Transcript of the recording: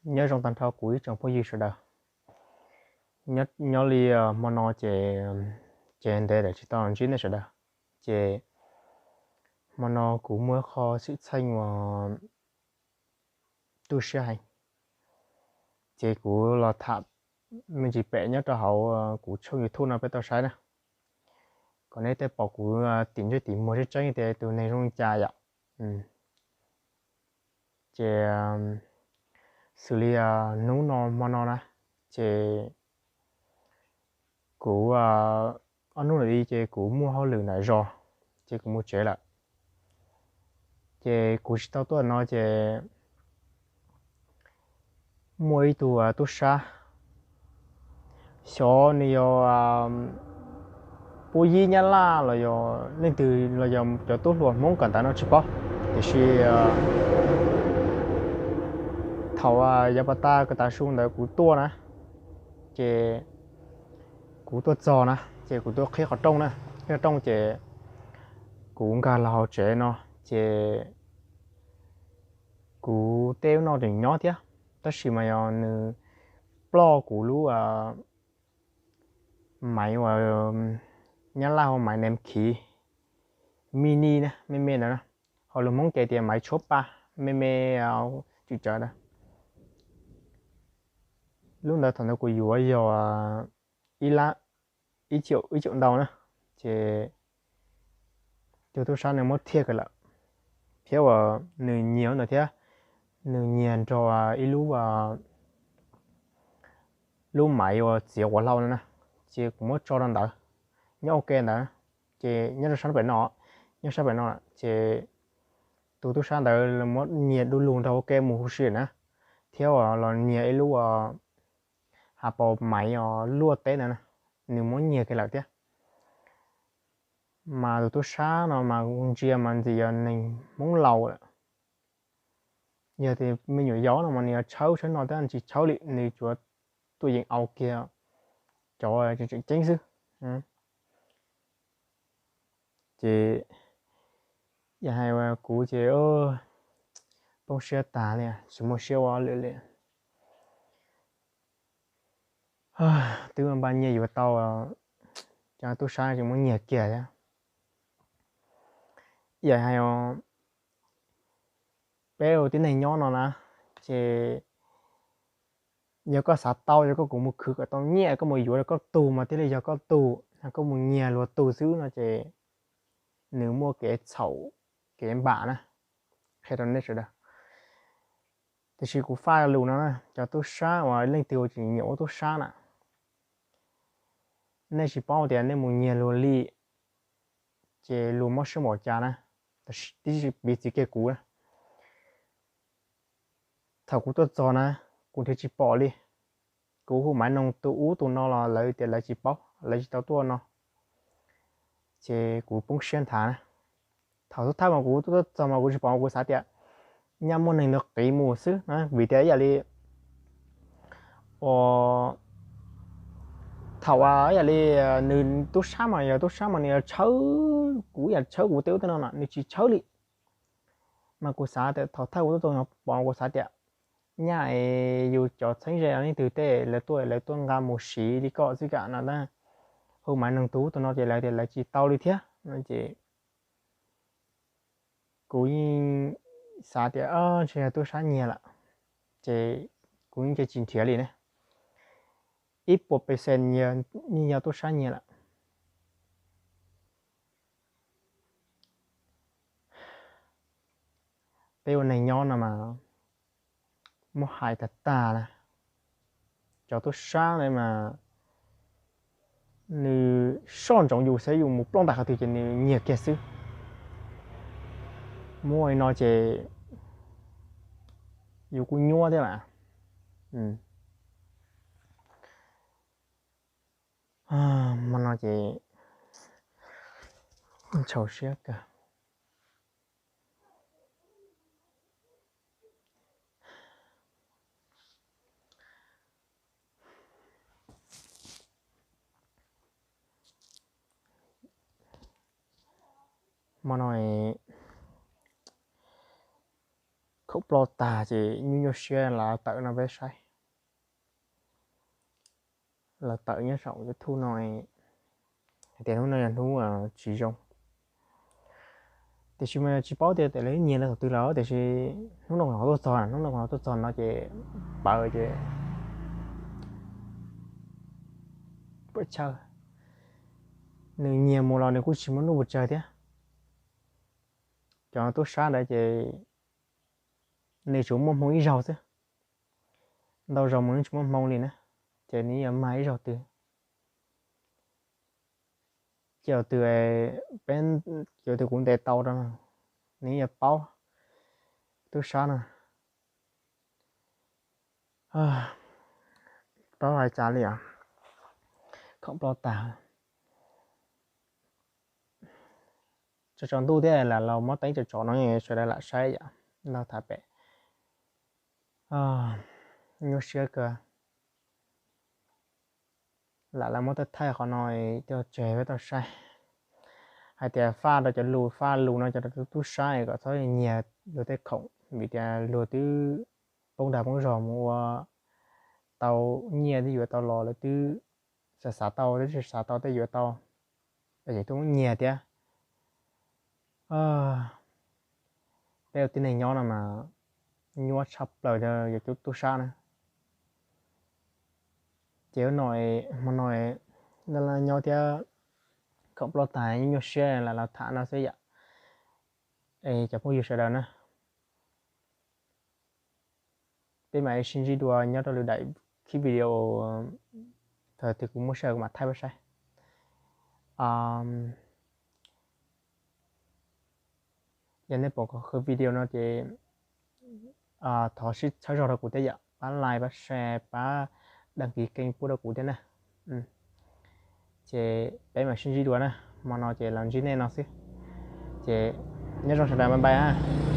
Nyob zoo tag nrho kuv ib tsoom phooj ywg sawv daws. Nyob li hmo no ces, ces ntev lawm tsis tau ntsib nej sawv daws. Ces hmo no kuv muaj qho xwm txheej uas tu siab heev, ces kuv los tham me ntsis pem nyob rau hauv kuv tshooj YouTube no peb tau saib na, kom nej tej pom kuv tim ntsej tim muag tseeb tseeb tias tus neeg zoo li cas yom. Ces xws li hnub no hmo no na, ces kuv ob hnub lawm ces kuv muaj hauj lwm nram zos, ces kuv mus tsev lawm. Ces kuv tsis tau tuaj no ces muaj ib tug tub sab, xyov nws yog puj yib nyab laj los yog leej twg los yog cov tub hluas Hmoob kom ntawd no tsis paub, tiam sis thaum yav pas tas ko tav su ntawd kuv tuaj na, ces kuv tuaj txog na, ces kuv tuaj qhib qhov rooj na, qhib qhov rooj ces kuv nkag los hauv tsev no, ces kuv tej ub no tseem nyob thiab, tab sis mas yog nws ploj kuv lub maiv uas nyab laj hu maiv neem khiv mini na, me me ntawd na, ho lus Hmoob ces tias maiv tshuab pa, me me tswm tsawv na. Lub ntawd thaum ntawd kuv yuav yog ib lab, ib caum ntau na, ces tus tub sab nws muab thiaj kiag lawm, thiab uas nws nyiag ntawd thiab, nws nyiag nrog ib lub, lub maiv uas txiav quav hlau no na, ces kuv muab tso rau ntawd, nyob ua ke ntawd, ces nyob rau sab pem no, nyob sab pem no, ces tus tub sab ntawd muab nyiag du lug nrog ua ke mus huv si na, thiab uas los nyiag ib lub has pas maiv os luaj teb ntawd, nws muab nyiag kiag lawm thiab. Mas tus tub sab no mas ntsia mas ntxim yog neeg Hmoob laus lawm. Yog tias me nyuam yaus no mas nws yuav tshawb tshawb no tab tsis tshawb li, nws tsuas tuaj yeem au kiag cov tseem ceeb xwb. Ces yam hais kuv ces poob siab tag li, tsis muaj siab ua lwm li. Twb npaj nyiaj yuav tau, cov tub sab tseem muab nyiag kiag thiab. Yam hais os, peb ua tib neeg nyob no na, ces yog koj xav tau, yog koj kuv mus khwv kom tau nyiaj koj mus yuav rau koj tug mas thiaj li yog koj tug, koj mus nyiag luag tug xwb no ces nws muaj kev txhaum kev npam na, qhia rau nej sawv daws. Tiam sis kuv faj lus no na, cov tub sab uas leej twg uas tseem nyiam ua tub sab na, nej tsis paub tias nej mus nyiag luag li, ces luag mob siab npaum cas na, tib si piv txwv kiag kuv na. Thaum kuv tuaj txog na, kuv nrhiav tsis pom li. Kuv hu maiv noog tus ub tus no los lawv tias lawv tsis paub, lawv tsis tau tuaj no. Ces kuv poob siab nthav na. Thaum xub thawj mas kuv tuaj txog mas kuv tsis pom, kuv xav tias nyaj muaj neeg ntawd qiv mus xwb na, vim tias ib yam li, thaum ib yam li nws tub sab mas yog tub sab mas nws yog tshawb kuv, ib yam tshawb kuv tej ub tej no no, nws tsis tshawb li. Mas kuv xav tias thaum thawj kuv tuaj txog pom kuv xav tias nyaj es yus cov txheeb ze leej twg tej lawv tuaj, lawv tuaj nqa mus siv li koj xwb kam no na, hu maiv noog tus ub tus no ces lawv tias lawv tsis tau li thiab no ces kuv yeej xav tias ntshe yog tub sab nyiag lawm, ces kuv yeej tsis nrhiav li ne. Ib puas pes xees yeej yog tub sab nyiag lawm. Peb ua neeg nyob no mas muab hais tag tag na, cov tub sab ntawd mas nws soj ntsoov yus xwb, yus mus plooj ntais qhov twg ces nws nyiag kiag xwb. Muaj li no ces yus kuj nyuaj thiab mas. Hmo no ces ntxhov siab kawg. Hmo no Khoom ploj tag ces nyuaj nyuaj siab los tawm no peb saib. Los tawm nyob saum YouTube no hais tias hnub no yog hnub tsis zoo. Tiam sis mas tsis paub tias lawv nyiag lawv thaum twg lawm, tiam sis hnub no kuv tuaj txog, hnub no kuv tuaj txog no ces pawv ces pawv chaw. Nws nyiag mus los nws kuj tsis muaj nuj mus tsawg thiab. Cov tub sab ntawd ces nws tsuas muaj hmoo ib zaug xwb, ntau zaus mus nws tsis muaj hmoo li na, ces nws yuav mag ib zaug twg. Ces tus twg, peb, tus twg kuv ntes tau rau, nws yuav paub. Tub sab no, paub hais cas li os, khoom ploj tag. Tsaus tsaus ntuj thiab lam los muab teeb tsom tsom no sawv daws lam saib yom, nrog tham pem. Nyuaj siab kawg. Lam los muab thaij thaij qhov no coj tseg peb tau saib hais tias faj rau cov lus, faj lus no cov tub sab kom txhob nyiag luag tej khoom, vim tias luag twb poob dag poob zog mus ua tau nyiaj twb yuav tau los lawv twb xav xav tau, twb tsis xav tau tej yuav tau, ces twb muab nyiag thiab. Peb ua tib neeg nyob no mas nyuaj tshaj plaws yog cov tub sab na. Ces hnub no, hmo no nyob thiab khoom ploj tag nyuaj siab lam los tham no xwb yom. Es cov phooj ywg sawv daws na, peb mam sib ntsib dua nyob rau lwm daim clip video thaum twg kuv muaj sij hawm kuv mam thaij peb saib. Yog nej pom kuv video no ces thov sib txhawb zog rau kuv thiab yom, pab like, pab share, pab đăng ký kênh pub rau kuv thiab na. Ces peb mam sib ntsib dua na, hmo no ces los ntsib nej no xwb. Ces nyob zoo sawv daws, bye bye na.